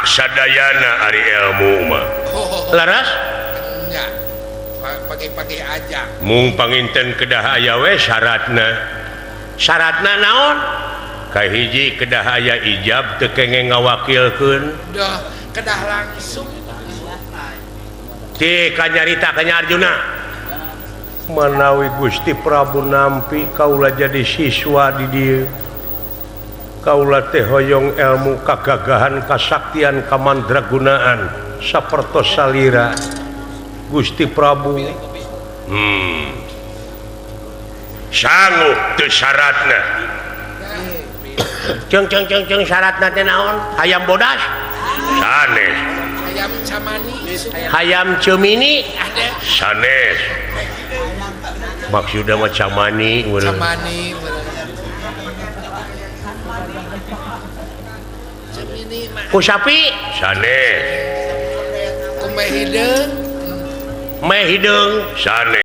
Sadayana ari ilmu mah. Laras? Nya. Pagi-pagi aja. Mung panginten kedah aya we syaratna. Syaratna naon? Kahiji kedah aya ijab teu kenging ngawakilkeun. Duh, kedah langsung. Ti kanyarita ka Arjuna. Manawi Gusti Prabu nampi kaula jadi siswa di dieu. Kaula teh hoyong ilmu kagagahan kasaktian kamandragunaan sapertos salira Gusti Prabu. Sanggup teu syaratna. Ceung ceung ceung ceung syaratna teh naon? Hayam bodas? Sanes. Hayam camani. Hayam cemini? Sanes. Maksudna mah camani meureun. Camani meureun. Ku sapi? Sanes. Ku meh hideung? Meh hideung sanes.